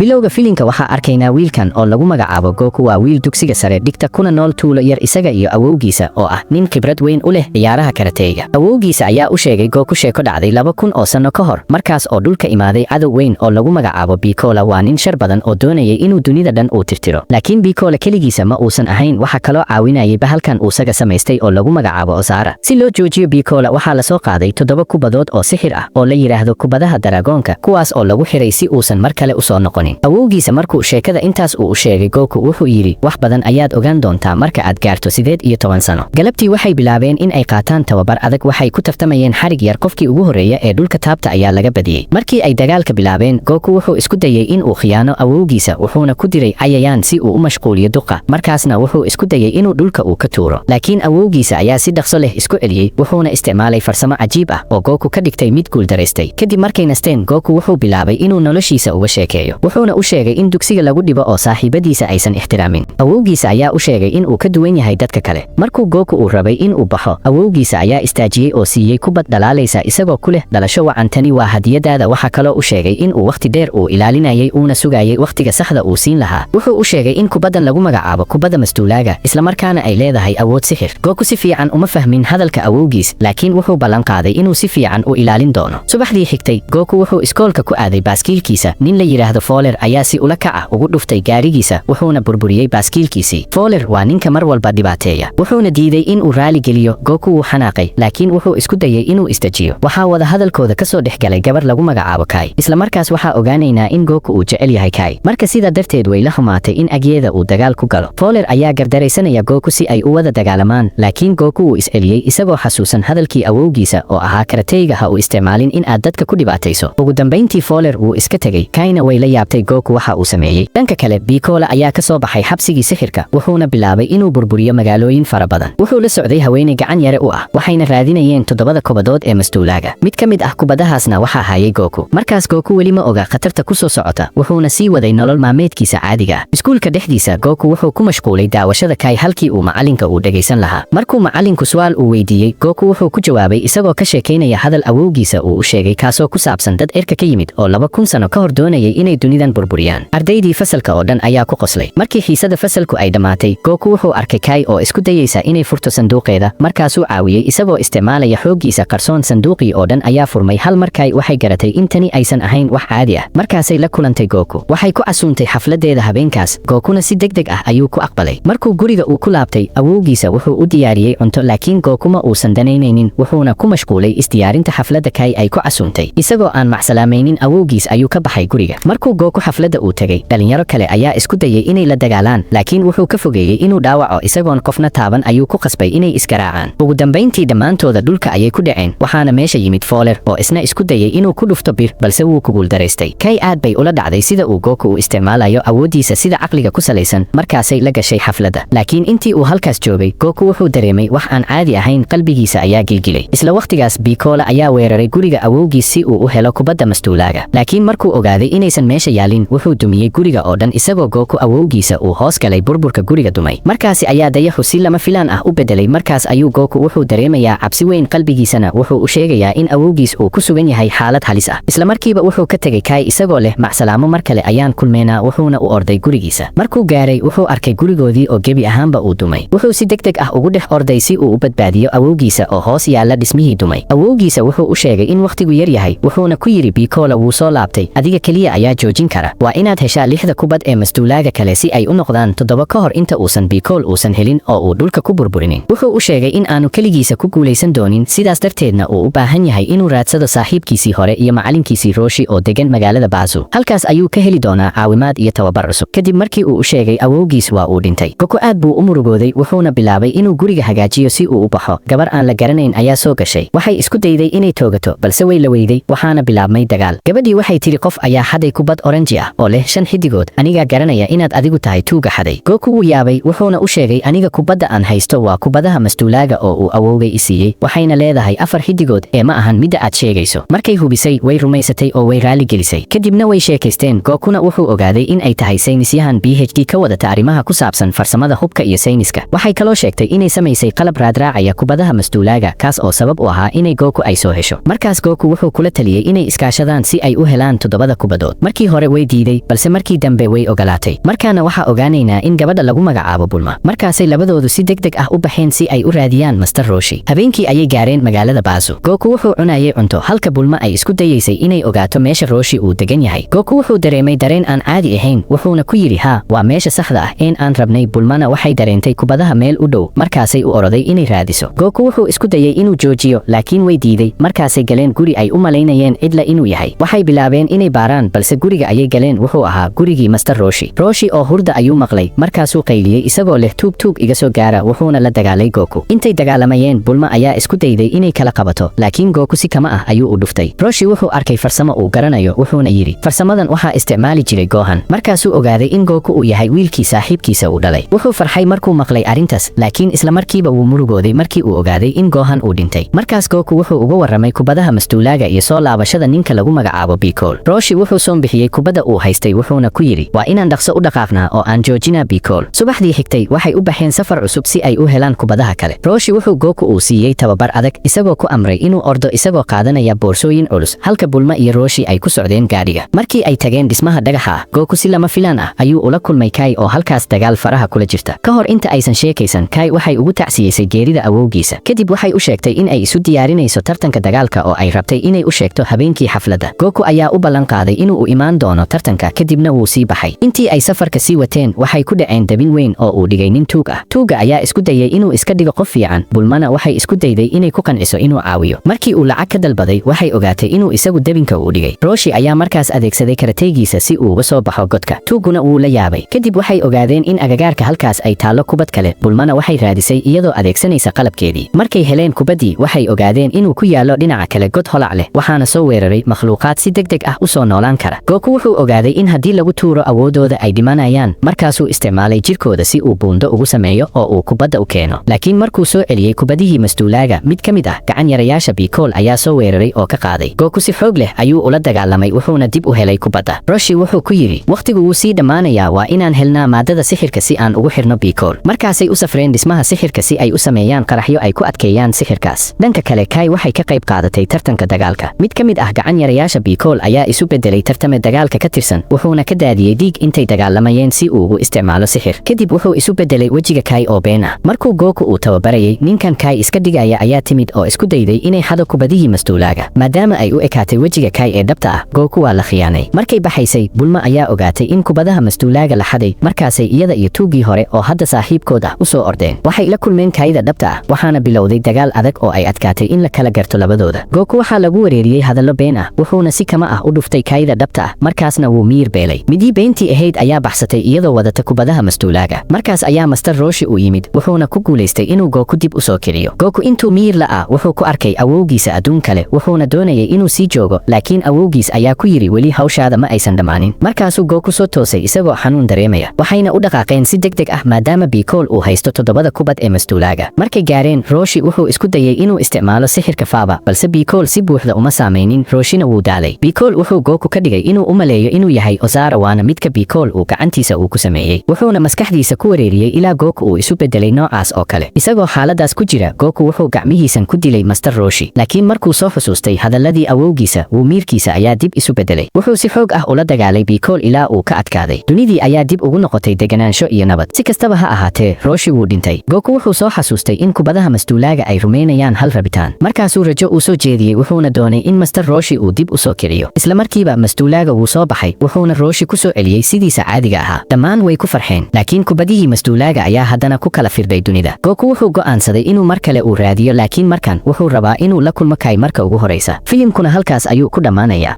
Bilowga filinka waxaa arkaynaa wiilkan oo lagu magacaabo Goku. Waa wiil dugsiga sare dhigta, kuna nool tuulo yar, isaga iyo awowgiisa oo ah nin khibrad weyn u leh ciyaaraha karateyga. Awowgiisa ayaa u sheegay Goku sheeko dhacday 2000 oo sanno ka hor, markaas oo dhulka imaaday cadow weyn oo lagu magacaabo Bikola. Waa nin shar badan oo doonayay inuu dunida dhan uu tirtiro. Laakiin Bikola keligiisa ma uusan ahayn, waxa kaloo caawinayay bahalkan uusaga samaystay oo lagu magacaabo Osara. Si loo joojiyo Bikola, waxaa lasoo qaaday toddoba kubadood oo sixir ah oo la yidhaahdo kubadaha daragoonka, kuwaas oo lagu xiray si uusan mar kale usoo noqonin. Awowgiisa markuu sheekada intaas uu u sheegay Goku, wuxuu yidhi: "Wax badan ayaad ogaan doontaa marka aad gaarto 18 sano." Galabtii waxay bilaabeen in ay qaataan tababar adag. Waxay ku tartamayeen xarig yar. Qofkii ugu horreeya ee dhulka taabta ayaa laga badiyey. Markii ay dagaalka bilaabeen, Goku wuxuu isku dayey in uu khiyaano awowgiisa, wuxuuna ku diray cayayaan si uu u mashquuliyo duqa. Markaasna wuxuu isku dayey inuu dhulka uu ka tuuro, laakiin awowgiisa ayaa si dhaqso leh isku celiyey, wuxuuna isticmaalay farsamo cajiib ah oo Goku ka dhigtay mid guuldaraystay. Kadib markay nasteen, Goku wuxuu bilaabay inuu noloshiisa uga sheekeeyo, wuxuuna u sheegay in dugsiga lagu dhibo oo saaxiibadiisa aysan ixtiraamin. Awowgiisa ayaa u sheegay in uu ka duwan yahay dadka kale. Markuu Goku uu rabay in uu baxo, awowgiisa ayaa istaajiyey oo siiyey kubad dhalaalaysa, isagoo ku leh: "Dhalasho wacan, tani waa hadiyadaada." Waxa kaloo u sheegay in uu wakhti dheer uu ilaalinayay, uuna sugayay wakhtiga saxda uu siin lahaa. Wuxuu u sheegay in kubaddan lagu magacaabo kubadda masduulaaga, islamarkaana ay leedahay awood sixir. Goku si fiican uma fahmin hadalka awowgiis, laakiin wuxuu ballan qaaday inuu si fiican u ilaalin doono. Subaxdii xigtay, Goku wuxuu iskoolka ku aaday baaskiilkiisa. Nin la yidhaahdo Foler ayaa si ula kac ah ugu dhuftay gaarigiisa, wuxuuna burburiyey baaskiilkiisii. Foler waa ninka mar walba dhibaateeya, wuxuuna diiday in uu raali geliyo. Goku wuu xanaaqay, laakiin wuxuu isku dayey inuu isdejiyo. Waxaa wada hadalkooda ka soo dhex galay gabar lagu magacaabo Kai. Islamarkaas waxaa ogaanaynaa in Goku uu jecel yahay Kai, marka sidaa darteed way la xumaatay in agyeeda uu dagaal ku galo. Foler ayaa gardaraysanaya Goku si ay u wada dagaalamaan, laakiin Goku wuu isceliyey, isagoo xasuusan hadalkii awowgiisa oo ahaa: "Karateyga ha u isticmaalin in aad dadka ku dhibaatayso." Ugu dambayntii Foler wuu iska tegey. Kaina way la yaabtay Goku waxa uu sameeyey. Dhanka kale, Bikola ayaa ka soo baxay xabsigii sixirka, wuxuuna bilaabay inuu burburiyo magaalooyin fara badan. Wuxuu la socday haweeney gacan yare u ah, waxayna raadinayeen toddobada kubadood ee masduulaaga. Mid ka mid ah kubadahaasna waxaa hayay Goku. Markaas Goku weli ma oga khatarta ku soo socota, wuxuuna sii waday nolol maalmeedkiisa caadiga ah. Iskuulka dhexdiisa, Goku wuxuu ku mashquulay daawashada Kai halkii uu macalinka uu dhegaysan lahaa. Markuu macalinku su'aal uu weydiiyey, Goku wuxuu ku jawaabay isagoo ka sheekaynaya hadal awowgiisa uu u sheegay, kaasoo ku saabsan dad cirka ka yimid oo 2000 sano ka hor doonayay inay dunidan burburiyaan. Ardaydii fasalka oo dhan ayaa ku qoslay. Markii xiisada fasalku ay dhammaatay, Goku wuxuu arkay Kai oo isku dayaysa inay furto sanduuqeeda. Markaasuu caawiyey isagoo isticmaalaya xooggiisa qarsoon. Sanduuqii oo dhan ayaa furmay hal mar. Kai waxay garatay in tani aysan ahayn wax caadi ah. Markaasay la kulantay Goku. Waxay ku casuuntay xafladeeda habeenkaas, Gokuna si degdeg ah ayuu ku aqbalay. Markuu guriga uu ku laabtay, awowgiisa wuxuu u diyaariyey cunto, laakiin Goku ma uusan danaynaynin, wuxuuna ku mashquulay isdiyaarinta xafladda Kai ay ku casuuntay. Isagoo aan macsalaamaynin awowgiis ayuu ka baxay guriga. Markuu Goku xafladda uu tegey, dhalinyaro kale ayaa isku dayay inay la dagaalaan, laakiin wuxuu ka fogeeyey inuu dhaawaco. Isagoon qofna taaban ayuu ku qasbay inay isgaraacaan. Ugu dambayntii dhammaantooda dhulka ayay ku dhaceen, waxaana meesha yimid Foler oo isna isku dayay inuu ku dhufto bir, balse wuu ku guuldaraystay. Kai aad bay ula dhacday sida uu Goku u isticmaalayo awooddiisa sida caqliga ku salaysan. Markaasay la gashay xafladda, laakiin intii uu halkaas joogay, Goku wuxuu dareemay wax aan caadi ahayn. Qalbigiisa ayaa gilgilay. Isla wakhtigaas, Bikola ayaa weeraray guriga awowgiis si uu u helo kubadda masduulaaga, laakiin markuu ogaaday inaysan meesha yaalin, wuxuu dumiyey guriga oo dhan, isagoo Goku awowgiisa uu hoos galay burburka guriga dumay. Markaasi ayaa dayaxu si lama filaan ah u bedelay. Markaas ayuu Goku wuxuu dareemayaa cabsi weyn, qalbigiisana wuxuu u sheegayaa in awowgiis uu ku sugan yahay xaalad halis ah. Isla markiiba wuxuu ka tegey Kai isagoo leh: "Macsalaamo, mar kale ayaan kulmeynaa." Wuxuuna u orday gurigiisa. Markuu gaaray, wuxuu arkay gurigoodii oo gebi ahaanba uu dumay. Wuxuu si degdeg ah ugu dhex orday si uu u badbaadiyo awowgiisa oo hoos yaalla dhismihii dumay. Awowgiisa wuxuu u sheegay in wakhtigu yar yahay, wuxuuna ku yidhi: "Bikola wuu soo laabtay, adiga keliya ayaa joojin kara. Waa inaad heshaa lixda kubad ee masduulaaga kale si ay u noqdaan toddoba, ka hor inta uusan Bikol uusan helin oo uu dhulka ku burburinin." Wuxuu u sheegay in aanu keligiisa ku guulaysan doonin, sidaas darteedna uu u baahan yahay inuu raadsado saaxiibkiisii hore iyo macalinkiisii Roshi oo degan magaalada Baasu. Halkaas ayuu ka heli doonaa caawimaad iyo tababar cusub. Kadib markii uu u sheegay awowgiis waa uu dhintay, Goku aad buu u murugooday, wuxuuna bilaabay inuu guriga hagaajiyo si uu u baxo. Gabar aan la garanayn ayaa soo gashay. Waxay isku dayday inay toogato, balse way la weyday, waxaana bilaabmay dagaal. Gabadhii waxay tidhi: "Qof ayaa xaday kubad oranji ah oo leh shan xidigood. Anigaa garanaya inaad adigu tahay tuuga xaday." Goku wuu yaabay, wuxuuna u sheegay: "Aniga kubadda aan haysto waa kubadaha masduulaaga oo uu awowgay i siiyey, waxayna leedahay afar xidigood ee ma ahan midda aad sheegayso." Markay hubisay, way rumaysatay oo way raali gelisay. Kadibna way sheekaysteen. Gokuna wuxuu ogaaday in ay tahay saynisyahan PhD ka wadata arrimaha ku saabsan farsamada hubka iyo sayniska. Waxay kaloo sheegtay inay samaysay qalab raadraacaya kubadaha masduulaaga, kaas oo sabab u ahaa inay Goku ay soo hesho. Markaas Goku wuxuu kula taliyey inay iskaashadaan si ay u helaan toddobada kubadood. Markii hore Way diiday, balse markii dambe way ogolaatay. Markaana waxaa ogaanaynaa in gabadha lagu magacaabo Bulma. Markaasay labadoodu si degdeg ah u baxeen si ay u raadiyaan Master Roshi. Habeenkii ayay gaareen magaalada Baasu. Goku wuxuu cunayay cunto, halka Bulma ay isku dayaysay inay ogaato meesha Roshi uu degan yahay. Goku wuxuu dareemay dareen aan caadi ahayn, wuxuuna ku yidhi, "Haa, waa meesha saxda ah een aan rabnay." Bulmana waxay dareentay kubadaha meel u dhow, markaasay u oroday inay raadiso. Goku wuxuu isku dayay inuu joojiyo, laakiin way diiday. Markaasay galeen guri ay u malaynayeen cidla inuu yahay. Waxay bilaabeen inay baaraan, balse guriga ayay galeen wuxuu ahaa gurigii Master Roshi. Roshi oo hurda ayuu maqlay, markaasuu qayliyey isagoo leh, "Tuug, tuug, iga soo gaara!" Wuxuuna la dagaalay Goku. Intay dagaalamayeen, Bulma ayaa isku dayday inay kala qabato, laakiin Goku si kama ah ayuu u dhuftay. Roshi wuxuu arkay farsamo uu garanayo, wuxuuna yidhi, "Farsamadan waxaa isticmaali jiray Gohan." Markaasuu ogaaday in Goku uu yahay wiilkii saaxiibkiisa uu dhalay. Wuxuu farxay markuu maqlay arrintaas, laakiin isla markiiba wuu murugooday markii uu ogaaday in Gohan uu dhintay. Markaas Goku wuxuu uga warramay kubadaha mastuulaaga iyo soo laabashada ninka lagu magacaabo Bicol. Roshi wuxuu soo bixiyey kubadda uu haystay, wuxuuna ku yidhi, "Waa inaan dhaqso u dhaqaaqnaa oo aan joojinaa Bicol." Subaxdii xigtay waxay u baxeen safar cusub si ay u helaan kubadaha kale. Roshi wuxuu Goku uu siiyey tababar adag, isagoo ku amray inuu ordo isagoo qaadanaya boorsooyin culus, halka Bulma iyo Roshi ay ku socdeen gaadhiga. Markii ay tageen dhismaha dhagaxa ah, Goku si lama filaan ah ayuu ula kulmay Kai oo halkaas dagaal faraha kula jirta. Ka hor inta aysan sheekaysan, Kai waxay ugu tacsiyeysay geerida awowgiisa. Kadib waxay u sheegtay in ay isu diyaarinayso tartanka dagaalka oo ay rabtay inay u sheegto habeenkii xafladda. Goku ayaa u ballan qaaday inuu u imaan doono tartanka, kadibna wuu sii baxay. Intii ay safarka sii wateen, waxay ku dhaceen dabin weyn oo uu dhigay nin tuug ah. Tuugga ayaa isku dayay inuu iska dhigo qof fiican. Bulmana waxay isku dayday inay ku qanciso inuu caawiyo. Markii uu lacag ka dalbaday, waxay ogaatay inuu isagu dabinka uu dhigay. Roshi ayaa markaas adeegsaday karateygiisa si uu uga soo baxo godka, tuugguna wuu la yaabay. Kadib waxay ogaadeen in agagaarka halkaas ay taallo kubad kale. Bulmana waxay raadisay iyadoo adeegsanaysa qalabkeedii. Markay heleen kubaddii, waxay ogaadeen inuu ku yaallo dhinaca kale god holac leh, waxaana soo weeraray makhluuqaad si degdeg ah u soo noolaan kara. Goku wuxuu ogaaday in haddii lagu tuuro awoodooda ay dhimanayaan, markaasuu isticmaalay jirkooda si uu buundo ugu sameeyo oo uu kubadda u keeno. Laakiin markuu soo celiyey kubadihii mastuulaaga, mid ka mid ah gacan yarayaasha Bicol ayaa soo weeraray oo ka qaaday. Goku si xoog leh ayuu ula dagaalamay, wuxuuna dib u helay kubadda. Roshi wuxuu ku yidhi, "Wakhtigu wuu sii dhammaanayaa, waa inaan helnaa maadada sixirka si aan ugu xirno Bicol." Markaasay u safreen dhismaha sixirka si ay u sameeyaan qaraxyo ay ku adkeeyaan sixirkaas. Dhanka kale, Kai waxay ka qayb qaadatay tartanka dagaalka. Mid ka mid ah gacan yarayaasha Bicol ayaa isu bedelay tartame dagaalka ka tirsan, wuxuuna ka daadiyey dhiig intay dagaalamayeen si uu ugu isticmaalo sixir. Kadib wuxuu isu bedelay wejiga Kai oo been ah. Markuu Goku uu tababarayay, ninkan Kai iska dhigaya ayaa timid oo isku dayday inay xado kubadihii mastuulaaga. Maadaama ay u ekaatay wejiga Kai ee dhabta ah, Goku waa la khiyaanay. Markay baxaysay, Bulma ayaa ogaatay in kubadaha mastuulaaga la xaday. Markaasay iyada iyo tuuggii hore oo hadda saaxiibkood ah u soo ordeen. Waxay la kulmeen Kaida dhabta ah, waxaana bilowday dagaal adag oo ay adkaatay in la kala garto labadooda. Goku waxaa lagu wareeriyey hadallo been ah, wuxuuna si kama ah u dhuftay Kaida dhabta ah, markaasna wuu miir beelay. Midii beentii ahayd ayaa baxsatay iyadoo wadata kubadaha mastuulaaga. Markaas ayaa Master Roshi uu yimid, wuxuuna ku guulaystay inuu Goku dib u soo kiciyo. Goku intuu miir la'aa wuxuu ku arkay awowgiisa adduun kale, wuxuuna doonayay inuu sii joogo, laakiin awowgiis ayaa ku yidhi, "Weli hawshaada ma aysan dhammaanin." Markaasuu Goku soo toosay isagoo xanuun dareemaya, waxayna u dhaqaaqeen si degdeg ah maadaama Bicol uu haysto toddobada kubad ee mastuulaaga. Markay gaareen, Roshi wuxuu isku dayay inuu isticmaalo sixirka Faba, balse Bicol si buuxda uma saamaynin, Roshina wuu daalay. Bicol wuxuu Goku ka dhigay inuu u maleeyo inuu yahay Ozara, waana midka Bicol uu gacantiisa uu ku sameeyey, wuxuuna maskaxdiisa ku wareeriyey ilaa Goku uu isu bedelay noocaas oo kale. Isagoo xaaladaas ku jira, Goku wuxuu gacmihiisan ku dilay Master Roshi, laakiin markuu soo xusuustay hadalladii awowgiisa, wuu miirkiisa ayaa dib isu bedelay. Wuxuu si xoog ah ula dagaalay Bicol ilaa uu ka adkaaday. Dunidii ayaa dib ugu noqotay deganaansho iyo nabad. Si kastaba ha ahaatee, Roshi wuu dhintay. Goku wuxuu soo xasuustay in kubadaha mastuulaaga ay rumaynayaan hal rabitaan. Markaasuu rajo uu soo jeediyey, wuxuuna doonay in Master Roshi uu dib u soo kiciyo. Isla markiiba mastuulaaga wuu soo baxay, wuxuuna Roshi ku soo celiyey sidiisa caadiga ahaa. Dhammaan way ku farxeen, laakiin kubadihii mastuulaaga ayaa haddana ku kala firdhay dunida. Goku wuxuu go'aansaday inuu mar kale uu raadiyo, laakiin markan wuxuu rabaa inuu la kulmo Kai marka ugu horaysa. Filimkuna halkaas ayuu ku dhammaanayaa.